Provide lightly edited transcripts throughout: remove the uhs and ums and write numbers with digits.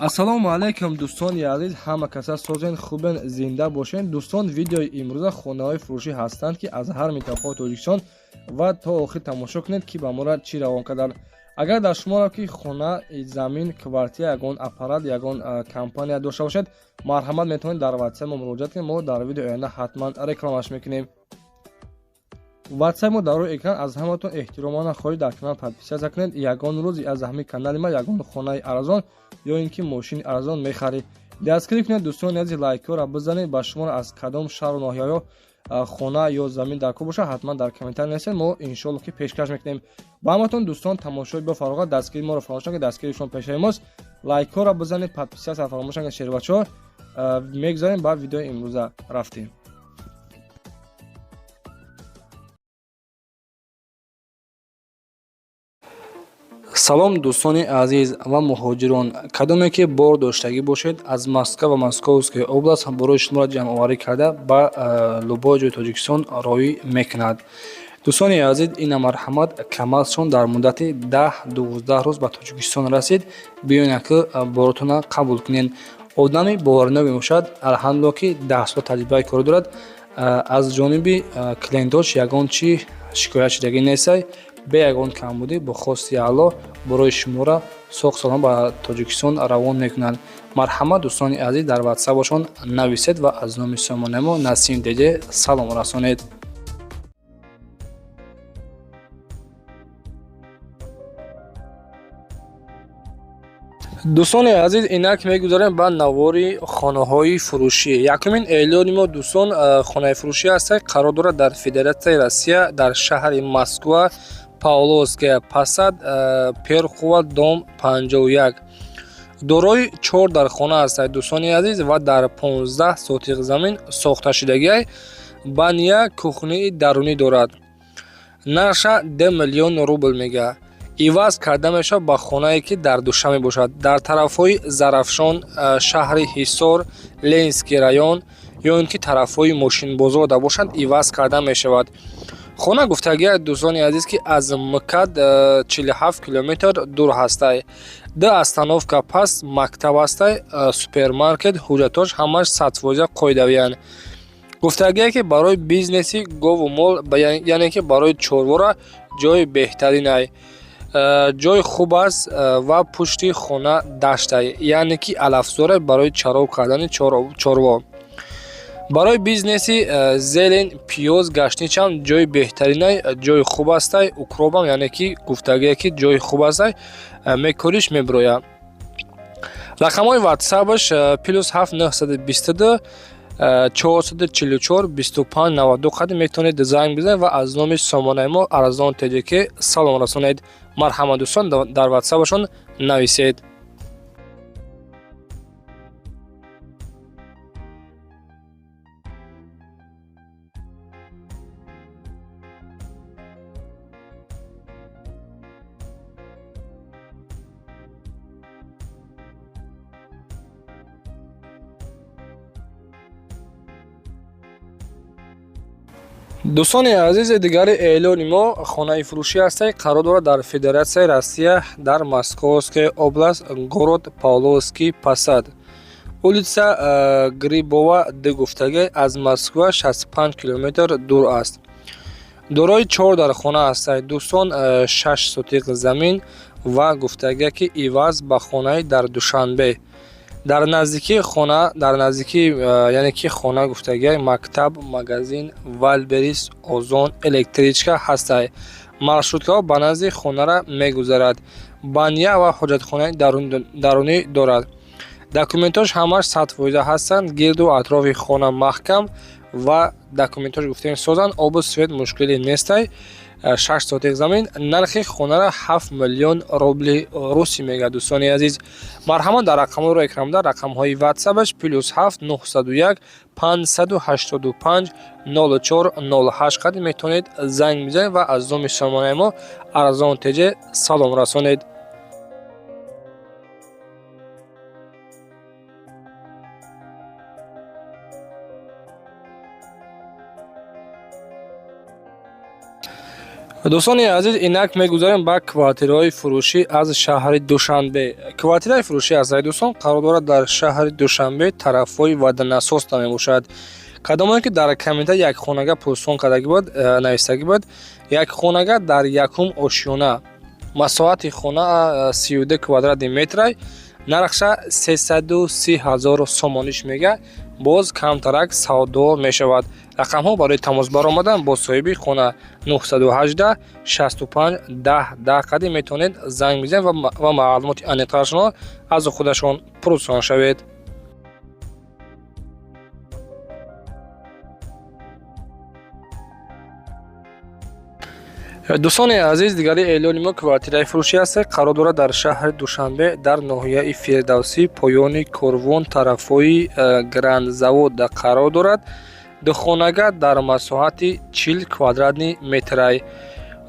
Ассалому алайкум, дӯстони азиз, ҳама каса созен, хубен, зинда бошен. Дӯстон, видеои имрӯза хонаҳои фурӯшӣ ҳастанд, ки аз ҳар минтақаи Тоҷикистон, ва то охир тамошо кунед, ки ба мора чӣ равон карданд. Агар дар шуморо ки хона, замин, квартира, ягон аппарат, ягон компания дошта бошед, марҳамат, метавонед дар ватсап мо муроҷиат кунед. Мо дар видеои оянда ҳатман рекламаш мекунем. Ватсап мо дар рӯи экран. Аз ҳаматон эҳтиромона хоҳиш, дар канал подписаться кунед. Ягон рӯз аз ҳамин канали ма ягон хонаи арзон ё ин ки мошини арзон мехаред. Дастгирӣ кунед, дӯстони азиз, лайкҳоро бизанед. Ба шуморо аз кадом шаҳру ноҳияҳо хона ё замин дар кор бошад, ҳатман дар комментар нависед, мо иншоалло ки пешкаш мекунем ба ҳаматон. Дӯстон, тамошои бо фароғат, дастгири моро фаромӯш накунед, дастгири шумо пешаи мост. Лайкҳоро бизанед, подписаться фаромӯш накунед, шербачаҳо. Мегузарем ба видеои имрӯза, рафтем. Салом, дӯстони азиз ва муҳоҷирон. Кадоме ки бор доштагӣ бошед, аз Москва ва Московская область барои шуморо ҷамъоварӣ карда, ба любой ҷои Тоҷикистон роҳӣ мекунад. Дӯстони азиз, ина марҳамат, КамАЗшон дар муддати 10-12 рӯз ба Тоҷикистон расид. Биёед ки боротона қабул кунед. Одами боваринок мебошад, алҳамдулилло, ки 10 сола таҷрибаи корӣ дорад. Аз ҷониби клиентош ягон чӣ шикоят шудагӣ нестай. Бе ягон камбудӣ, бо хости Аллоҳ, барои шуморо соғ салом ба Тоҷикистон равон мекунанд. Марҳамат, дӯстони азиз, дар ватсапашон нависед ва аз номи сомонаи мо Насим Деҷе салом расонед. Дӯстони азиз, инак мегузарем ба навори хонаҳои фурӯшӣ. Якумин эълони мо, дӯстон, хонаи фурӯшӣ аст, қарор дорад дар Федератсияи Россия, дар шаҳри Москва, Павловская Посад, Перхова, дом 51. Дорои чор дархона аст, дӯстони азиз, ва дар 15 сотиқ замин сохта шудагиай. Баня, кухнии дарунӣ дорад. Нарша 2 миллион рубл мега. Иваз карда мешавад ба хонае, ки дар Душанбе мебошад, дар тарафҳои Зарафшон, шаҳри Ҳисор, Ленинский район ё ин ки тарафҳои Мошинбозорда бошанд, иваз карда мешавад. Хона гуфтагия, дӯстони азиз, ки аз МКАД 47 километр дур ҳастай, ду остановка пас мактаб ҳастай, супермаркет. Ҳуҷҷатош ҳамаш 100% қоидавиянд. Гуфтагие, ки барои бизнеси гову мол, яъне ки барои чорвора ҷои беҳтаринай, ҷои хуб аст ва пушти хона даштай, яъне ки алафзоре барои чаров кардани чорво. Барои бизнеси зелень, пиёз, гашничам ҷои беҳтаринай, ҷои хуб астай. Укропам, яъне ки гуфтагие, ки ҷои хуб астай, мекориш, мебирояд. Рақамҳои ватсапаш +7 922 444 25 92 қадим метавонед занг бизанед ва аз номи сомонаи мо Арзон ТЖК салом расонед. Марҳамат, дӯстон, дар ватсапашон нависед. Дӯстони азизи, дигари эълони мо хонаи фурӯшӣ ҳастай, қарор дорад дар Федератсияи Россия, дар Московская область, город Павловский Посад, улица Грибова д гуфтагӣ, аз Москва 65 километр дур аст. Дорои чор дархона ҳастай, дӯстон, 6 сотиқ замин ва гуфтагия, ки иваз ба хонаи дар Душанбе, дар наздикии хона, дар наздикии, яъне ки хона гуфтагия мактаб, магазин Вайлдберриз, Озон, электричка ҳастай. Маршруткаҳо ба назди хонара мегузарад. Баня ва ҳоҷатхонаи дарунӣ дорад. Документҳош ҳамаш 100% ҳастанд. Гирду атрофи хона маҳкам ва документҳош, гуфтем, созанд. Обу свет мушкилӣ нестай. 6 сотиқ замин, нархи хонара 7 миллион рубли русӣ мегӯяд. Дӯстони азиз, марҳамат, дар рақамҳоро экранда, рақамҳои ватсапаш +7 901 585 04 08 қадим метавонед занг бизанед ва аз номи сомонаи мо Арзон ТЖ салом расонед. Дӯстони азиз, инак мегузарем ба квартираҳои фурӯшӣ аз шаҳри Душанбе. Квартираи фурӯшӣ аз дӯстон қарор дорад дар шаҳри Душанбе, тарафҳои Водонасосна мебошад. Кадомое ки дар коммента як хонага пурсон кардагӣ буд, навистагӣ буд, як хонага дар якум ошёна, масоҳати хона 32 квадрати метрай, нархша 330 ҳазор сомониш мега, боз камтарак савдо мешавад. Рақамҳо барои тамос баромадан бо соҳиби хона 918 65 10 10 қадим метавонед занг бизанед ва маълумоти аниқтарашонро аз худашон пурсон шавед. Дӯстони азиз, дигари эълони мо квартираи фурӯшӣ аст, қарор дорад дар шаҳри Душанбе, дар ноҳияи Фирдавсӣ, поёни корвон, тарафҳои Грандзавод қарор дорад. Духонага дар масоҳати 40 квадратни метрай.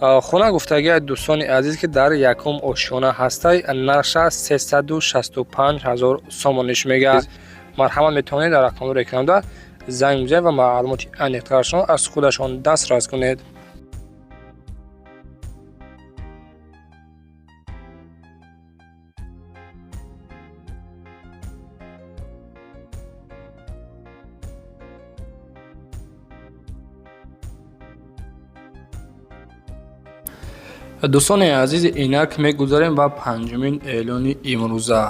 Хона гуфтагиа дӯстони азиз, ки дар якум ошёна ҳастай, нархша 365 ҳазор сомониш мега. Марҳамат, метавонед дар рақамҳои экранда занг бизанед ва маълумоти аниқтарашонро аз худашон дастрас кунед. Дӯстони азиз, инак мегузарем ба панҷумин эълони имрӯза.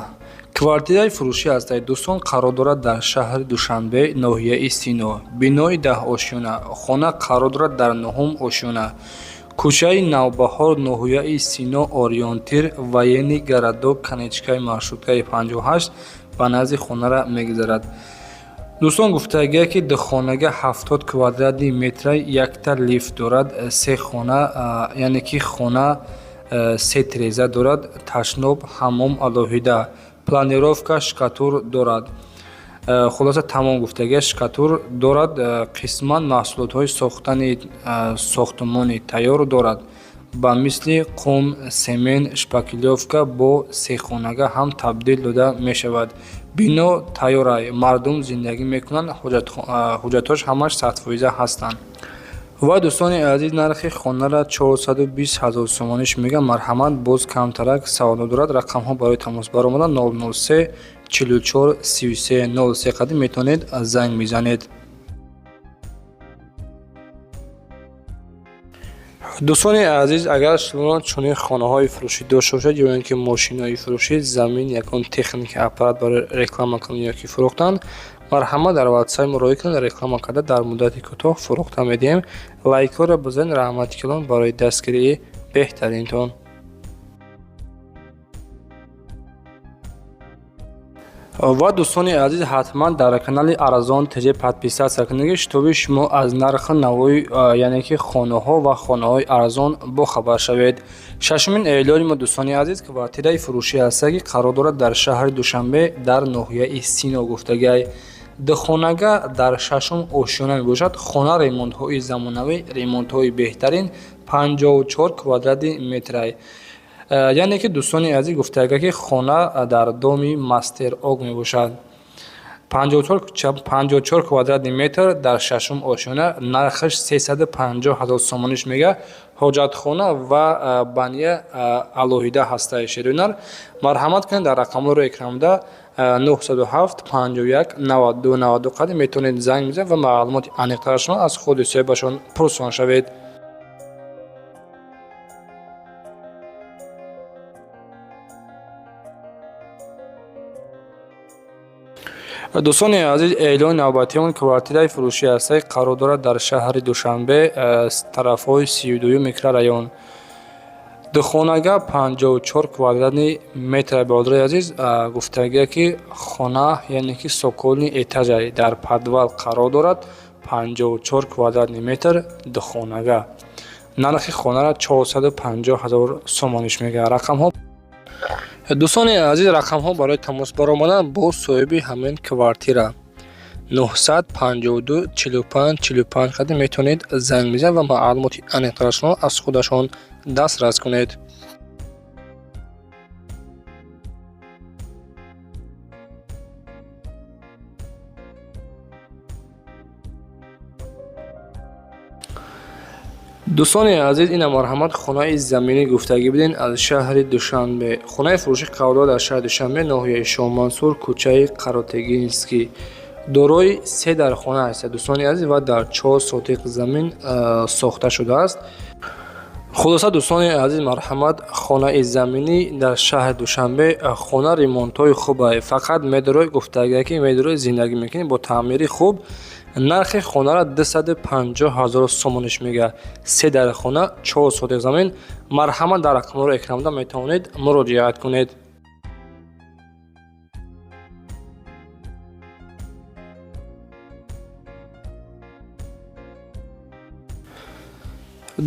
Квартираи фурӯшӣ ҳастаи дӯстон, қарор дорад дар шаҳри Душанбе, ноҳияи Сино, бинои даҳошёна. Хона қарор дорад дар нуҳум ошёна, кӯчаи Навбаҳор, ноҳияи Сино, ориентир военный городок, конечкаи маршруткаи 58 ба назди хонара мегузарад. Дӯстон, гуфтагия, ки духонага 70 квадратни метра, якта лифт дорад, се хона, яъне ки хона се тиреза дорад, ташноб, ҳаммом алоҳида, планировка, штукатур дорад. Хулоса, тамом гуфтагия, штукатур дорад, қисман маҳсулотҳои сохтани сохтмони тайёр дорад, ба мисли қум, семент, шпаклёвка, бо сехонага ҳам табдил дода мешавад. Бино тайёрай, мардум зиндагӣ мекунанд, ҳуҷҷатҳош ҳамаш 100% ҳастанд. Ва дӯстони азиз, нархи хонара 420 ҳазор сомониш мега, марҳамат, боз камтарак савдо дорад. Рақамҳо барои тамос баромадан 003 44 33 03 қадим метавонед занг бизанед. Дӯстони азиз, агар шумо чунин хонаҳои фурӯшӣ дошта бошед ё ин ки мошинои фурӯшӣ, замин, ягон техника, аппарат барои реклама кунӣ ё ки фурӯхтан, марҳамат, дар ватсап муроҷиат кунед, реклама карда дар муддати кӯтоҳ фурӯхта медиҳем. Лайкҳоро бизанед, раҳмати калон барои дастгирии беҳтаринтон. Ва дӯстони азиз, ҳатман дар канали Арзон ТЖ подписаться кунед, чтобы шумо аз нархи навои, яъне ки хонаҳо ва хонаҳои арзон бохабар шавед. Шашумин эълони мо, дӯстони азиз, квартираи фурӯшӣ ҳаста, ки қарор дорад дар шаҳри Душанбе, дар ноҳияи Сино гуфтагиай. Духонага дар шашум ошёна мебошад. Хона ремонтҳои замонавӣ, ремонтҳои беҳтарин, 54 квадрати метрай. Яъне ки дӯстони азиз, гуфтага, ки хона дар доми Мастер Ок мебошад, 54 квадратни метр, дар шашум ошёна, нархаш 350 ҳазор сомониш мега. Ҳоҷатхона ва баня алоҳида ҳастаи шеринар. Марҳамат кунед, дар рақамҳоро экранда 907 51 92 92 қадим метавонед занг бизанед ва маълумоти аниқтарашонро аз худи соҳибашон пурсон шавед. Дӯстони азиз, эълони навбатион квартираи фурӯшӣ ҳастаи, қарор дорад дар шаҳри Душанбе, тарафҳои 32-юм микрорайон, духонага, 54 квадратни метр. Бародари азиз, гуфтагия, ки хона, яъне ки цокольный этажай, дар подвал қарор дорад, 54 квадратни метр, духонага, нархи хонара 450 ҳазор сомониш мега. Рақамҳо, дӯстони азиз, рақамҳо барои тамос баромадан бо соҳиби ҳамин квартира 952 45 45 қадим метавонед занг бизанед ва маълумоти аниқтарашонро аз худашон дастрас кунед. Дӯстони азиз, ина марҳамат, хонаи заминӣ гуфтагӣ будем аз шаҳри Душанбе. Хонаи фурӯшӣ қарор дорад дар шаҳри Душанбе, ноҳияи Шоҳмансур, кӯчаи Қаротегинский. Дорои се дархона аст, дӯстони азиз, ва дар 4 сотиқ замин сохта шудааст. Хулоса, дӯстони азиз, марҳамат, хонаи заминӣ дар шаҳри Душанбе. Хона ремонтҳои хубай, фақат медорой гуфтагия ки медорой зиндагӣ мекунӣ бо таъмири хуб. Нархи хонаро 250 ҳазор сомониш мегӯяд. Се дархона, 4 сотиқ замин. Марҳамат, дар рақамҳоро экранда метавонед муроҷиат кунед.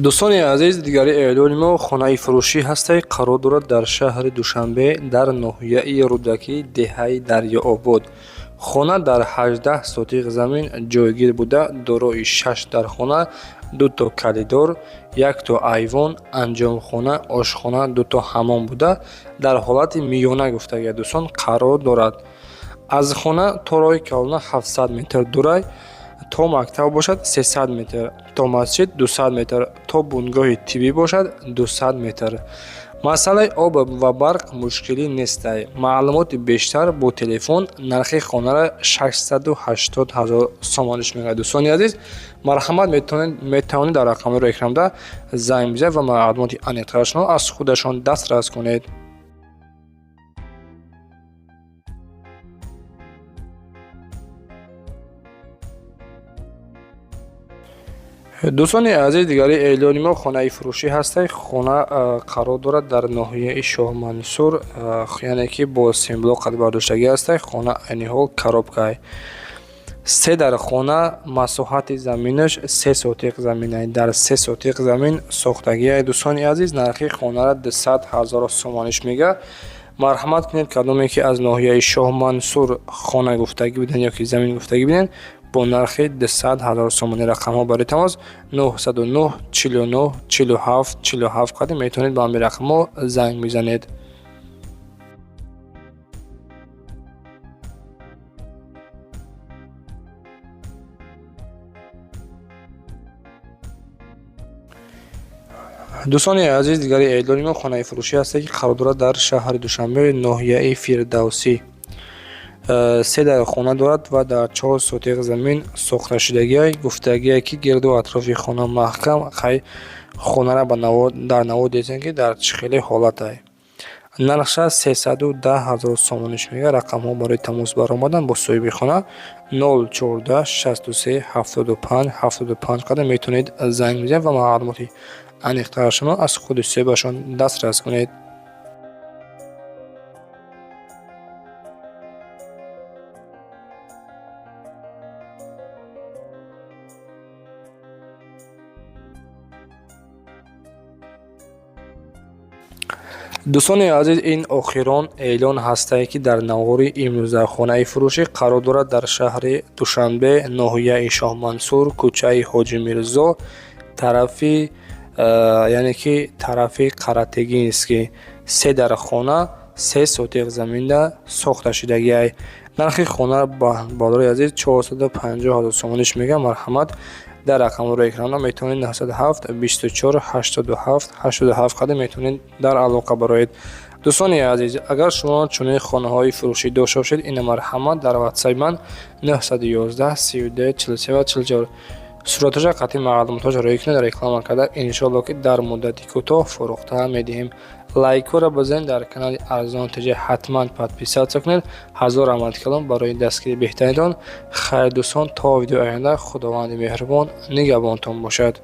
Дӯстони азиз, дигари эълони мо хонаи фурӯшӣ ҳастай, қарор дорад дар шаҳри Душанбе, дар ноҳияи Рӯдакӣ, деҳаи Дарёобод. Хона дар 18 сотиқ замин ҷойгир буда, дорои шаш дархона, дуто коридор, якто айвон, анҷомхона, ошхона, дуто ҳаммом буда, дар ҳолати миёна гуфтагия, дӯстон, қарор дорад. Аз хона то роҳи калона 700 метр дурай, то мактаб бошад 300 метр, то масҷид 200 метр, то бунгоҳи тиббӣ бошад 200 метр. Масъалаи об ва барқ мушкилӣ нестай. Маълумоти бештар бо телефон. Нархи хонаро 680 ҳазор сомониш мегӯяд. Дӯстони азиз, марҳамат, метавонед дар рақамҳоро экранда занг бизанед ва маълумоти аниқтарашонро аз худашон дастрас кунед. Дӯстони азиз, дигари эълони мо хонаи фурӯшӣ ҳастай. Хона қарор дорад дар ноҳияи Шоҳмансур, яъне ки бо симблок қад бардоштагӣ ҳастай. Хона айни ҳол коробкай. Се дархона, масоҳати заминаш 3 сотиқ заминай, дар 3 сотиқ замин сохтагиай. Дӯстони азиз, нархи хонаро 200 ҳазор сомониш мегӯяд. Марҳамат кунед, кадоме ки аз ноҳияи Шоҳмансур хона гуфтагӣ буден ё ки замин гуфтагӣ буден, бо нархи 200 ҳазор сомонӣ. Рақамҳо барои тамос 909 49 47 47 қадим метавонед ба ҳамин рақамҳо занг бизанед. Дӯстони азиз, дигари эълони мо хонаи фурӯшӣ ҳасте, ки қарор дорад дар шаҳри Душанбе, ноҳияи Фирдавсӣ. Се дархона дорад ва дар 4 сотиқ замин сохташудагиай. Гуфтагие ки гирду атрофи хона маҳкам. Хай, хонара дар навор дидем, ки дар чӣ хеле ҳолатай. Нархша 310 ҳазор сомониш мегӯяд. Рақамҳо барои тамос баромадан бо соҳиби хона 014 63 75 75 қадам метавонед занг бизанед ва маълумоти аниқтарашонро аз худи соҳибашон дастрас кунед. Дӯстони азиз, ин охирон эълон ҳастае, ки дар навори имрӯза. Хонаи фурӯшӣ қарор дорад дар шаҳри Душанбе, ноҳияи Шоҳмансур, кӯчаи Ҳоҷи Мирзо, тарафи, яъне ки тарафи Қаратегинский. Се дархона, 3 сотиқ заминда сохташудагиай. Нархи хона, бародари азиз, 450 ҳазор сомониш мегӯяд. Марҳамат, дар рақамҳоро экрана метавонед 97 24 87 87 қадам метавонед дар алоқа бароед. Дӯстони азиз, агар шумо чунин хонаҳои фурӯшӣ дошта бошед, ина марҳамат, дар ватсапи ман 911 32 43 44 суратҳоша қатъи маълумотҳоша роҳӣ кунед, реклама карда, иншоалло ки дар муддати кӯтоҳ фурӯхта медиҳем. Лайкҳоро бизанед, дар канали Арзон ТЖ ҳатман подписаться кунед. Ҳазор раҳмати калом барои дастгирии беҳтаринтон. Хайр, дӯстон, то видеои оянда, Худованди меҳрубон нигаҳбонтон бошад.